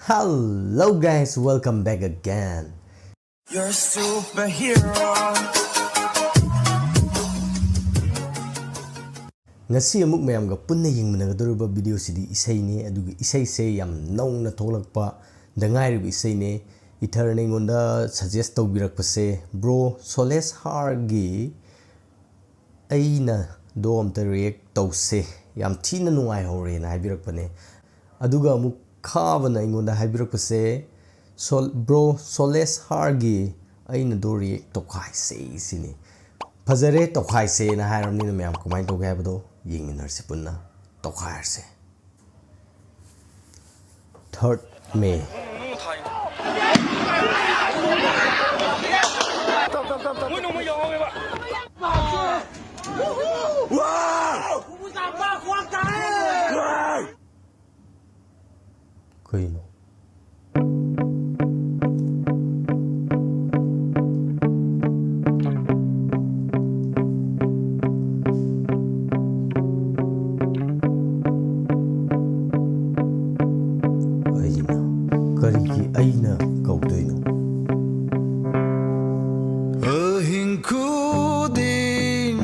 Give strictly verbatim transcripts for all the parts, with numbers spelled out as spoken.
Hello guys, welcome back again. You're a superhero. ꯉꯁꯤ ꯑꯃꯨꯛ ꯃꯌꯥꯝꯒ ꯄꯨꯟꯅ ꯌꯦꯡꯃꯤꯟꯅꯒꯗꯧꯔꯤꯕ video ꯁꯤꯗꯤ ꯏꯁꯩꯅꯤ꯫ ꯑꯗꯨꯒ ꯏꯁꯩꯁꯦ ꯌꯥꯝ ꯅꯧꯅ ꯊꯣꯛꯂꯛꯄꯗ ꯉꯥꯏꯔꯤꯕ ꯏꯁꯩꯅꯤ꯫ ꯏꯊꯔꯅ ꯑꯩꯉꯣꯟꯗ suggest ꯇꯧꯕꯤꯔꯛꯄꯁꯦ, "Bro, ꯁꯣꯂꯦꯁ ꯍꯥꯔꯒꯤ ꯑꯩꯅ ꯗꯣ ꯑꯝꯇ react ꯇꯧꯁꯦ, ꯌꯥꯝ ꯊꯤꯅ ꯅꯨꯡꯉꯥꯏꯍꯧꯔꯦꯅ" ꯍꯥꯏꯕꯤꯔꯛꯄꯅꯦ꯫ ꯑꯗꯨꯒ ꯑꯃꯨꯛ ꯈꯥꯕꯅ ꯑꯩꯉꯣꯟꯗ ꯍꯥꯏꯕꯤꯔꯛꯄꯁꯦ, "ꯁꯣꯜ-, Bro, ꯁꯣꯂꯦꯁ ꯍꯥꯔꯒꯤ ꯑꯩꯅ ꯗꯣ react ꯇꯧꯈꯥꯏꯁꯦ" ꯁꯤꯅꯤ꯫ ꯐꯖꯔꯦ, ꯇꯧꯈꯥꯏꯁꯦꯅ ꯍꯥꯏꯔꯕꯅꯤꯅ ꯃꯌꯥꯝ ꯀꯃꯥꯏꯅ ꯇꯧꯒꯦ ꯍꯥꯏꯕꯗꯣ ꯌꯦꯡꯃꯤꯟꯅꯔꯁꯤ ꯄꯨꯟꯅ꯫ ꯇꯧꯈꯥꯏꯔꯁꯦ꯫ Third May꯫ ꯀꯩꯅꯣ? ꯑꯩꯅ? ꯀꯔꯤꯒꯤ ꯑꯩꯅ ꯀꯧꯗꯣꯏꯅꯣ? ꯑꯍꯤꯡ ꯈꯨꯗꯤꯡ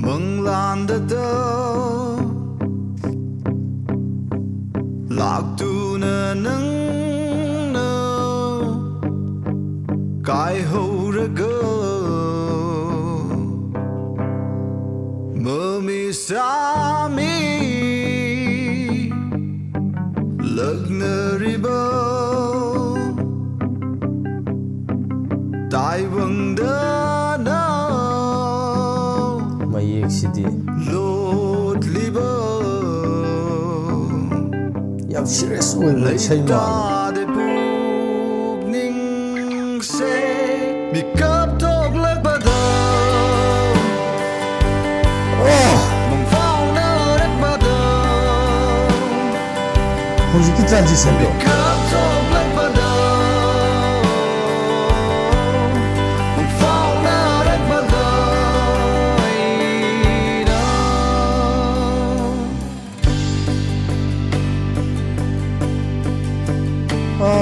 ꯃꯪꯂꯥꯟꯗꯇ ꯂꯥꯛꯇꯨꯅ ꯅꯪꯅ ꯀꯥꯏꯍꯧꯔꯒ ꯃꯃꯤꯁꯥꯃꯤ ꯂꯛꯅꯔꯤꯕ ꯇꯥꯏꯕꯪꯗꯅ ꯃꯌꯦꯛꯁꯤꯗꯤ꯫ ꯂꯣꯠꯂꯤꯕ ꯌꯥꯝ serious ꯑꯣꯏꯕ ꯏꯁꯩ ꯃꯥꯜꯂꯦ꯫ ꯂꯩꯇꯥꯗꯦ ꯄꯨꯛꯅꯤꯡꯁꯦ ꯃꯤꯀꯞ ꯊꯣꯛꯂꯛꯄꯗ ꯑꯣ! ꯃꯪꯐꯥꯎꯅꯔꯛꯄꯗ ꯍꯧꯖꯤꯛꯀꯤ transition ꯗꯣ꯫ ꯃꯤꯀꯞ ꯊꯣꯛꯂꯛꯄꯗ ꯃꯪꯐꯥꯎꯅꯔꯛꯄꯗ ꯑꯩꯅ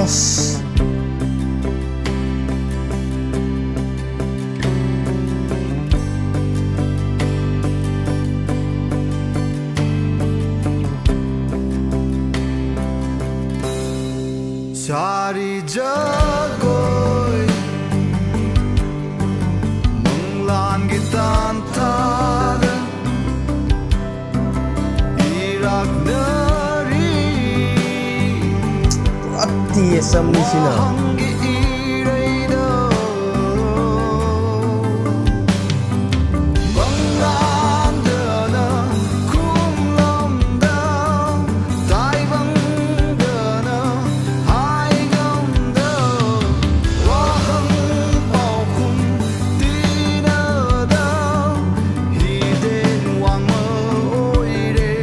ꯑꯁ꯫ ꯁꯥꯔꯤ ꯖꯒꯣꯏ ꯃꯪꯂꯥꯟꯒꯤ ꯇꯥꯟꯊꯥꯗ ꯏꯔꯥꯛꯅꯔꯤ꯫ ꯄꯨꯔꯥ ꯇꯦꯁ ꯑꯃꯅꯤ ꯁꯤꯅ꯫ ꯋꯥꯍꯪꯒꯤ ꯏꯔꯩꯗ ꯃꯪꯂꯥꯟꯗꯅ ꯈꯨꯝꯂꯝꯗ ꯇꯥꯏꯕꯪꯗꯅ ꯍꯥꯏꯉꯝꯗ ꯋꯥꯍꯪ ꯄꯥꯎꯈꯨꯝ ꯊꯤꯅꯗ ꯍꯤꯗꯦꯟ ꯋꯥꯡꯃ ꯑꯣꯏꯔꯦ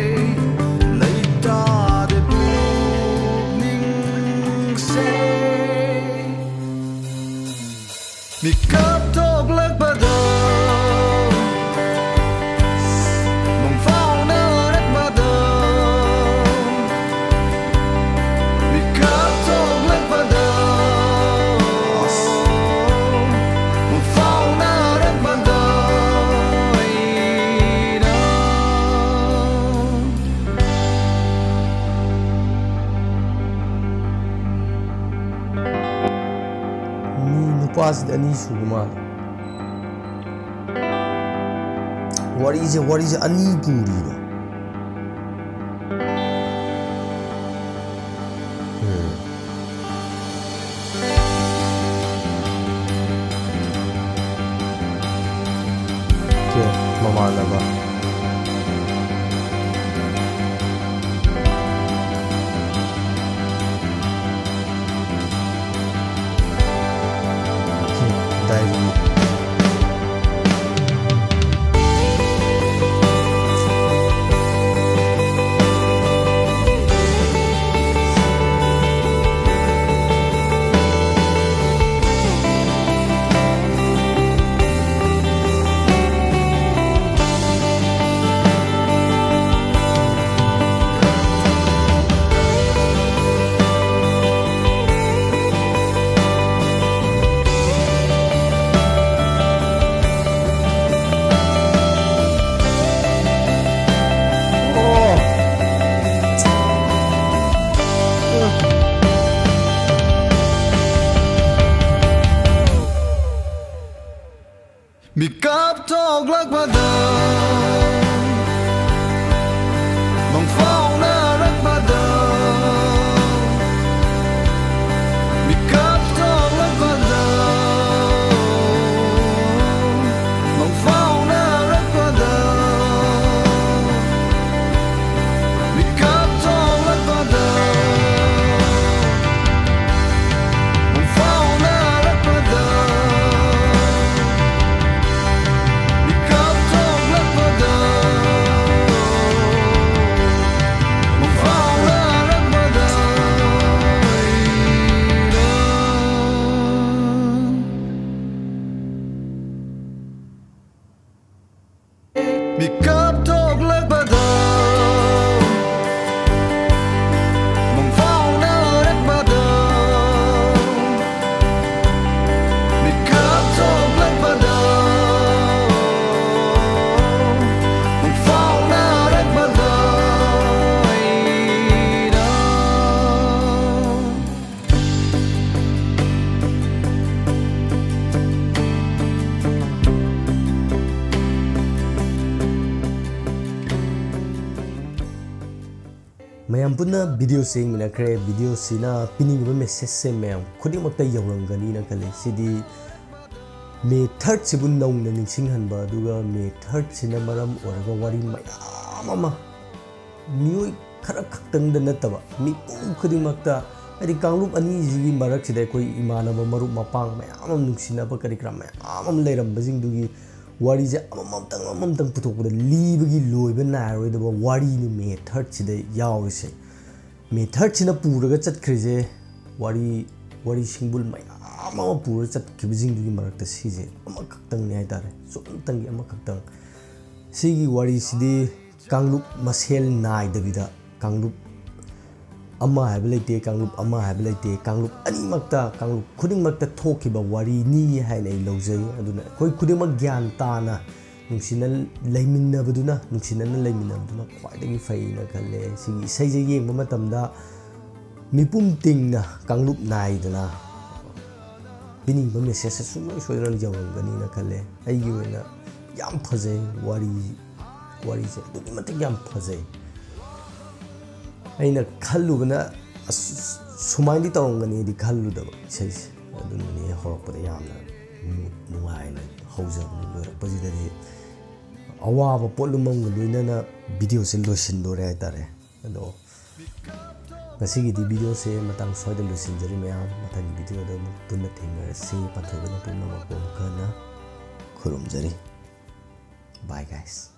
ꯂꯩꯇꯥꯗꯦ ꯄꯨꯛꯅꯤꯡꯁꯦ꯫ ꯃꯤꯀꯞ ꯊꯣꯛꯂꯛꯄꯗ ꯃꯪꯐꯥꯎꯅꯔꯛꯄꯗ ꯃꯤꯀꯞ ꯊꯣꯛꯂꯛꯄꯗ ꯃꯪꯐꯥꯎꯅꯔꯛꯄꯗ ꯑꯩꯅ ꯃꯤ ꯅꯨꯄꯥꯁꯤꯗꯤ ꯑꯅꯤ ꯁꯨꯕ ꯃꯥꯜꯂꯦ꯫ ꯋꯥꯔꯤꯁꯦ, ꯋꯥꯔꯤꯁꯦ ꯑꯅꯤ ꯄꯨꯔꯤꯕ꯫ ꯎꯝ꯫ ꯁꯦ, ꯃꯃꯥꯟꯅꯕ꯫ ꯁꯦ, ꯗꯥꯏꯔꯤ꯫ ꯃꯪꯐꯥꯎꯅꯔꯛꯄꯗ, ꯃꯤꯀꯞ ꯊꯣꯛꯂꯛꯄꯗ, ꯃꯪꯐꯥꯎꯅꯔꯛꯄꯗ, ꯃꯤꯀꯞ ꯊꯣꯛꯂꯛꯄꯗ, ꯃꯪꯐꯥꯎꯅꯔꯛꯄꯗ, ꯃꯤꯀꯞ ꯊꯣꯛꯂꯛꯄꯗ, ꯃꯪꯐꯥꯎꯅꯔꯛꯄꯗ, ꯃꯤꯀꯞ ꯊꯣꯛꯂꯛꯄꯗ, ꯃꯪꯐꯥꯎꯅꯔꯛꯄꯗ, ꯃꯤꯀꯞ ꯊꯣꯛꯂꯛꯄꯗ, ꯃꯪꯐꯥꯎꯅꯔꯛꯄꯗ, ꯑꯩꯅ ꯃꯌꯥꯝ ꯄꯨꯟꯅ ꯚꯤꯗꯤꯑꯣꯁꯦ ꯌꯦꯡꯃꯤꯟꯅꯈ꯭ꯔꯦ꯫ ꯚꯤꯗꯤꯑꯣꯁꯤꯅ ꯄꯤꯅꯤꯡꯉꯤꯕ ꯃꯦꯁꯦꯖꯁꯦ ꯃꯌꯥꯝ ꯈꯨꯗꯤꯡꯃꯛꯇ ꯌꯧꯔꯝꯒꯅꯤꯅ ꯈꯜꯂꯤ꯫ ꯁꯤꯗꯤ ꯃꯦ ꯊꯥꯔꯠꯁꯤꯕꯨ ꯅꯧꯅ ꯅꯤꯡꯁꯤꯡꯍꯟꯕ, ꯑꯗꯨꯒ ꯃꯦ ꯊꯥꯔꯠꯁꯤꯅ ꯃꯔꯝ ꯑꯣꯏꯔꯒ ꯋꯥꯔꯤ ꯃꯌꯥꯝ ꯑꯃ, ꯃꯤꯑꯣꯏ ꯈꯔ ꯈꯛꯇꯪꯗ ꯅꯠꯇꯕ, ꯃꯤꯄꯨꯝ ꯈꯨꯗꯤꯡꯃꯛꯇ, ꯍꯥꯏꯗꯤ ꯀꯥꯡꯂꯨꯞ ꯑꯅꯤꯁꯤꯒꯤ ꯃꯔꯛꯁꯤꯗ ꯑꯩꯈꯣꯏ ꯏꯃꯥꯟꯅꯕ, ꯃꯔꯨꯞ ꯃꯄꯥꯡ ꯃꯌꯥꯝ ꯑꯃ, ꯅꯨꯡꯁꯤꯅꯕ ꯀꯔꯤ ꯀꯔꯥ ꯃꯌꯥꯝ ꯑꯃ ꯂꯩꯔꯝꯕꯁꯤꯡꯗꯨꯒꯤ ꯋꯥꯔꯤꯁꯦ ꯑꯃꯃꯝꯇꯪ ꯑꯃꯃꯝꯇꯪ ꯄꯨꯊꯣꯛꯄꯗ ꯂꯤꯕꯒꯤ ꯂꯣꯏꯕ ꯅꯥꯏꯔꯣꯏꯗꯕ ꯋꯥꯔꯤꯅꯤ ꯃꯦ ꯊꯥꯔꯠꯁꯤꯗ ꯌꯥꯎꯔꯤꯁꯦ꯫ ꯃꯦ ꯊꯥꯔꯠꯁꯤꯅ ꯄꯨꯔꯒ ꯆꯠꯈ꯭ꯔꯤꯁꯦ, ꯋꯥꯔꯤ, ꯋꯥꯔꯤ ꯁꯤꯡꯕꯨꯜ ꯃꯌꯥꯝ ꯑꯃ ꯄꯨꯔꯒ ꯆꯠꯈꯤꯕꯁꯤꯡꯗꯨꯒꯤ ꯃꯔꯛꯇ ꯁꯤꯁꯦ ꯑꯃꯈꯛꯇꯪꯅꯤ ꯍꯥꯏꯇꯥꯔꯦ, ꯁꯨꯞꯅꯇꯪꯒꯤ ꯑꯃꯈꯛꯇꯪ꯫ ꯁꯤꯒꯤ ꯋꯥꯔꯤꯁꯤꯗꯤ ꯀꯥꯡꯂꯨꯞ ꯃꯁꯦꯜ ꯅꯥꯏꯗꯕꯤꯗ, ꯀꯥꯡꯂꯨꯞ ꯑꯃ ꯍꯥꯏꯕ ꯂꯩꯇꯦ, ꯀꯥꯡꯂꯨꯞ ꯑꯃ ꯍꯥꯏꯕ ꯂꯩꯇꯦ, ꯀꯥꯡꯂꯨꯞ ꯑꯅꯤꯃꯛꯇ, ꯀꯥꯡꯂꯨꯞ ꯈꯨꯗꯤꯡꯃꯛꯇ ꯊꯣꯛꯈꯤꯕ ꯋꯥꯔꯤꯅꯤ ꯍꯥꯏꯅ ꯑꯩ ꯂꯧꯖꯩ꯫ ꯑꯗꯨꯅ ꯑꯩꯈꯣꯏ ꯈꯨꯗꯤꯡꯃꯛ ꯒ꯭ꯌꯥꯟ ꯇꯥꯅ ꯅꯨꯡꯁꯤꯅ ꯂꯩꯃꯤꯟꯅꯕꯗꯨꯅ, ꯅꯨꯡꯁꯤꯅꯅ ꯂꯩꯃꯤꯟꯅꯕꯗꯨꯅ ꯈ꯭ꯋꯥꯏꯗꯒꯤ ꯐꯩꯅ ꯈꯜꯂꯦ꯫ ꯁꯤꯒꯤ ꯏꯁꯩꯁꯦ ꯌꯦꯡꯕ ꯃꯇꯝꯗ ꯃꯤꯄꯨꯝ ꯇꯤꯡꯅ, ꯀꯥꯡꯂꯨꯞ ꯅꯥꯏꯗꯅ ꯄꯤꯅꯤꯡꯕ ꯃꯦꯁꯦꯖꯁꯦ ꯁꯨꯡꯁꯣꯏ ꯁꯣꯏꯗꯅ ꯌꯧꯔꯝꯒꯅꯤꯅ ꯈꯜꯂꯦ꯫ ꯑꯩꯒꯤ ꯑꯣꯏꯅ ꯌꯥꯝ ꯐꯖꯩ꯫ ꯋꯥꯔꯤ ꯋꯥꯔꯤꯁꯦ ꯑꯗꯨꯛꯀꯤ ꯃꯇꯤꯛ ꯌꯥꯝ ꯐꯖꯩ꯫ ꯑꯩꯅ ꯈꯜꯂꯨꯕꯅ ꯑꯁ, ꯁꯨꯃꯥꯏꯅꯗꯤ ꯇꯧꯔꯝꯒꯅꯤꯗꯤ ꯈꯜꯂꯨꯗꯕ ꯏꯁꯩꯁꯦ꯫ ꯑꯗꯨꯅꯅꯦ ꯍꯧꯔꯛꯄꯗ ꯌꯥꯝꯅ ꯅꯨꯡꯉꯥꯏꯅ ꯍꯧꯖꯕꯅꯤ꯫ ꯂꯣꯏꯔꯛꯄꯁꯤꯗꯗꯤ ꯑꯋꯥꯕ ꯄꯣꯠꯂꯨꯝ ꯑꯃꯒ ꯂꯣꯏꯅꯅ ꯚꯤꯗꯤꯑꯣꯁꯦ ꯂꯣꯏꯁꯤꯟꯗꯣꯔꯦ ꯍꯥꯏꯇꯥꯔꯦ꯫ ꯑꯗꯣ ꯉꯁꯤꯒꯤꯗꯤ ꯚꯤꯗꯤꯑꯣꯁꯦ ꯃꯇꯥꯡ ꯁ꯭ꯋꯥꯏꯗ ꯂꯣꯏꯁꯤꯟꯖꯔꯤ꯫ ꯃꯌꯥꯝ ꯃꯊꯪꯒꯤ ꯚꯤꯗꯤꯑꯣꯗ ꯑꯃꯨꯛ ꯄꯨꯟꯅ ꯊꯦꯡꯅꯔꯁꯤ꯫ ꯄꯥꯟꯊꯣꯏꯕꯅ ꯄꯨꯝꯅꯃꯛꯄꯨ ꯑꯃꯨꯛ ꯍꯟꯅ ꯈꯨꯔꯨꯝꯖꯔꯤ꯫ Bye guys꯫